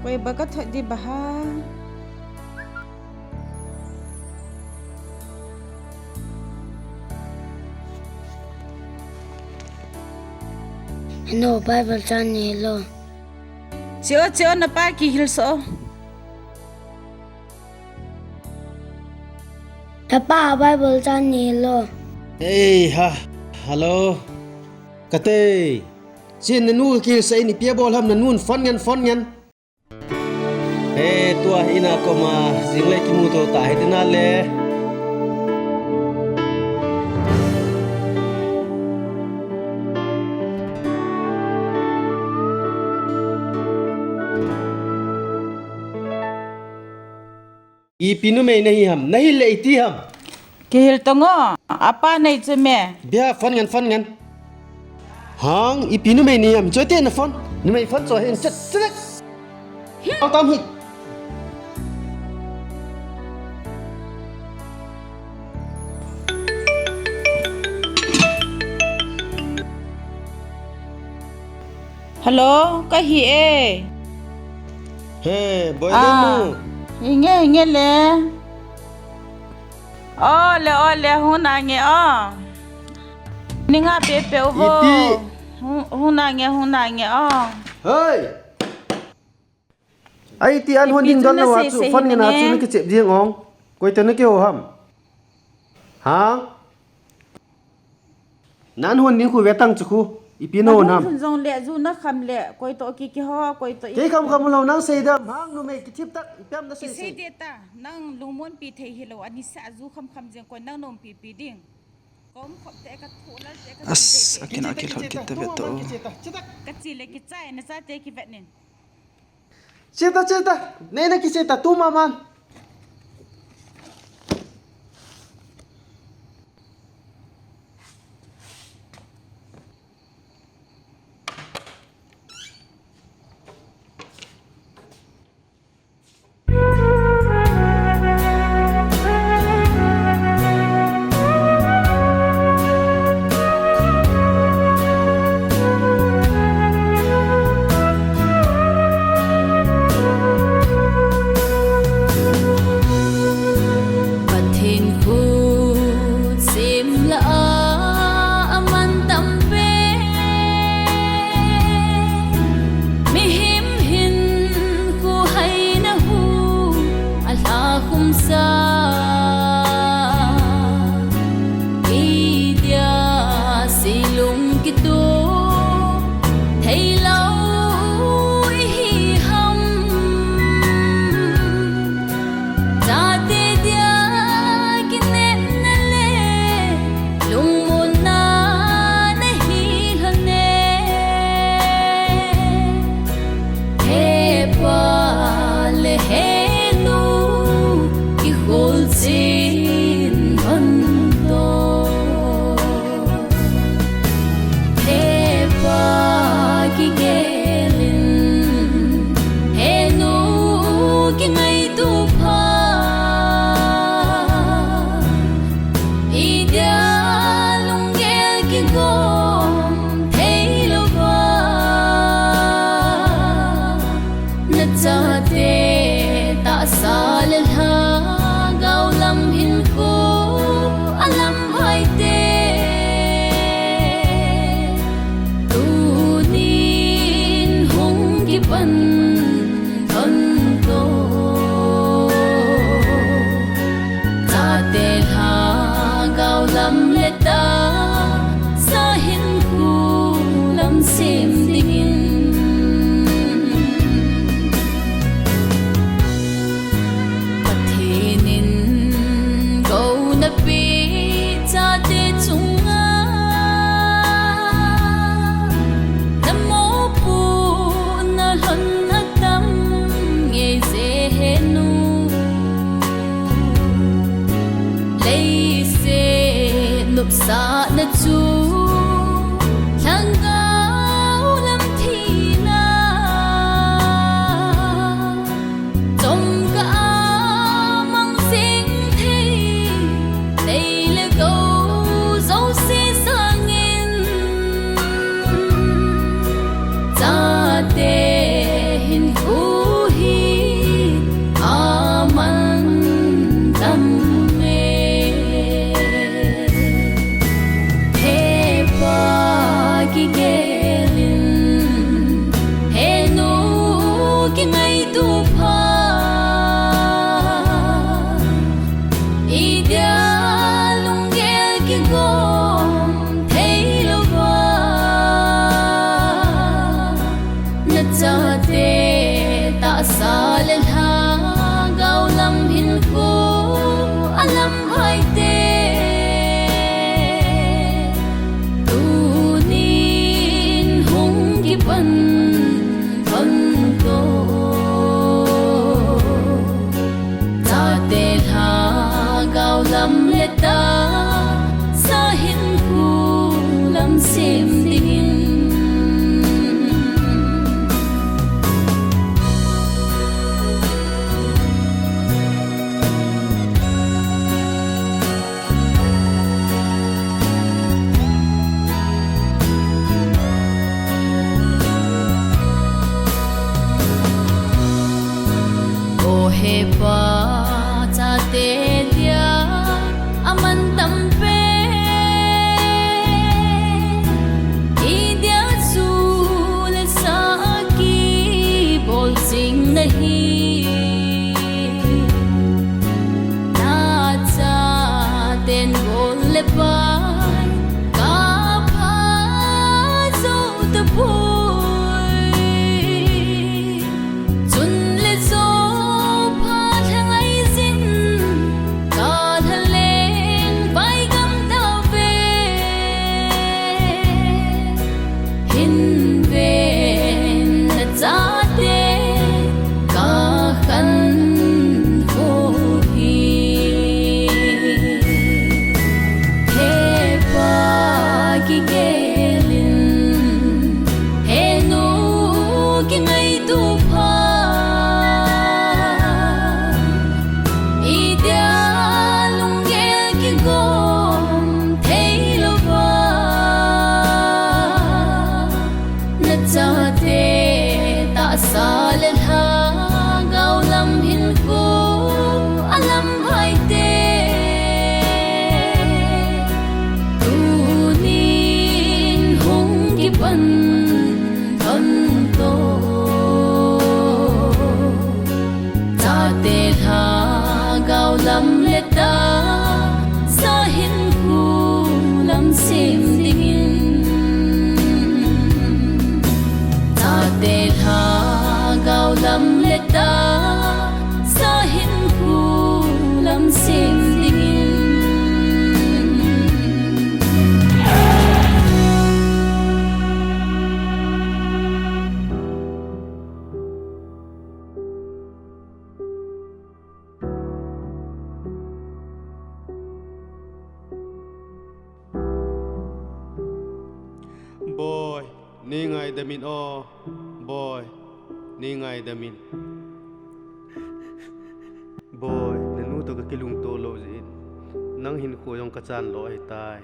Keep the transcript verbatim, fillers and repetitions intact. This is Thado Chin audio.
Koi ba ka thot di ba ha? No, Bible chan ni lo. Chio, chio, na pa kihilsoh. Tapa, Bible chan ni lo. Ei ha, hello. Kate. Chin, nanu kihilsoh, ni pia bol ham, nanun phone ngen, phone ngen. He, tua hi ina koma, jing le kimu to ta hi tina le. Ipi numei nahi ham, nahi le iti ham. Kihil tongo, apa nei chu me. Bia phone ngen, phone ngen. Hang, ipi numei ni ham, chote na phone. Numei phone cho hin chat, chat. Ang tam hi. Hello, ka hi e. He, boi. Ah, dei mu. Hinge, hinge le. O le, o le, hung nange o. Ninga pepe o vo. Iti. Hung, hung nange, hung nange o. Hei. Ai ti an hon ding don na wa chu, phone ngen a chu na kichep ding ong. Koi te na kiho ham. Ha? Nan hon ding khu ve tang chu khu. Ipi na hon ham. Hun jong le ju na kham le, koi to ki kiho, koi to i. Kei kham kham lo nang sei dam, hang numei kithip tak, ipi ham na sei sei. Sei de ta, nang lungmon pi thei hi lo, ani sa ju kham kham jeng koi nang nom pi pi ding. Kom khop te ka thu la te ka. As, akin akil hon kit ta ve to. Ka chi le kichai, na cha te ki vet nin. Cheta, cheta. Nei na kicheta, tu maman. Pathen khut sim la a, aman tam pen. Mihem hin khuhaina hu alha khum sa. Idia silung kitu thei lo ihi ham. Chate dia kinepna le lungmonna nahi lhon e. He pa le he nu, kikhol chin hon to. He pa kigel in, he nu kingaito pha. Idia lunggel kigom thei lou va. Na chate tahsa le lhagao lam hinkho alam vai te. Tunin hung kipan thon to. Chate lhagao lam le tahsa hinkho lam sem dingin. Pathen in gou na pe chate chunga, na mopohna lhon atam ngei je he nu. Leiset nopsahna chu lhagao lam thina. Chomkhat a mang jing thei, nei le gou jouse sangin. Chate hinkho pan thon to. Chate lhagao lam le tahsa hinkho lam sem dingin. O he Pa, chate dia aman tam pen, i dia chu le sa kibol jing nahi. Na chaten gol le pai ka pha jou tapoi. Chun le jou pha lhangai jin ka lhaleng vai gam tave. Hin ven na chate ka khankho hi. He Pa kigelin, he Nu kingaito pha. I dia lunggel kigom thei louva, na chate tahsa le lhagao lam hinkho a lam vai te, tunin hung kipan thon to. Chate lhagao lam le tahsa hinkho lam sem dingin. Chate lhagao lam le tahsa hinkho lam sem dingin. Boi, nei ngaidam in aw. Boi, nei ngaidam in. Boi, na nu toh ka kilungto lou jeh in nang hinkho jong ka chan lou ahitai.